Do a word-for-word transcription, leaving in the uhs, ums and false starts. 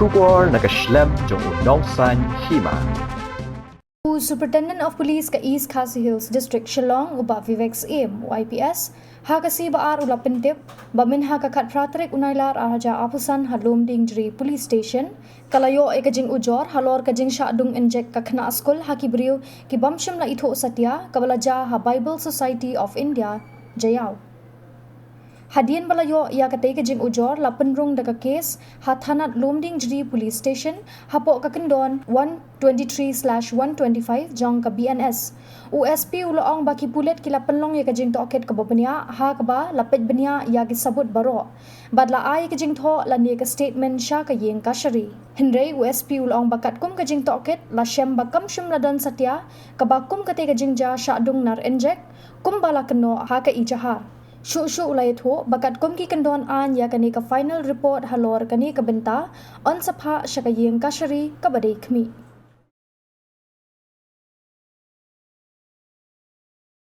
Khubor na ka shlem jong u Nongsaiñ Hima. U Superintendent of Police ka East Khasi Hills District Shillong, u Bah Vivek Syiem, u I P S, ha ka sngi ba ar u la pyntip ba mynha ka khatphra tarik u Nailar arhajar arphew san ha Lumdiengjri Police Station ka la ïoh ïa ka jingujor halor ka jingshah dung injek ka khynnah skul ha ki briew ki bym shym la ithuh satia, kaba la jia ha Bible Society of India, Jaïaw. Hadien ba la ïoh ïa katei ka jingujor, la pynrung da ka kes ha thanat Lumdiengjri Police Station hapoh ka kyndon one twenty-three slash one twenty-five jong ka B N S. U S P u la ong ba ki pulit ki la pynlong ïa ka jingtohkit kaba bniah ha kaba la peit bniah ïa ki sabut baroh bad la ai ka jingthoh lane ka statement sha ka ïing kashari. Hynrei u S P u la ong ba katkum ka jingtohkit la shem ba kam shym la don satia kaba kum katei ka jingjia shah dung nar injek kumba la kynnoh ha ka e-Jahar. Shuh shuh u la ïathuh ba katkum ki kyndon aiñ ïa kane ka final report halor kane ka bynta, yn sa phah sha ka ïing kashari kaba dei khmih.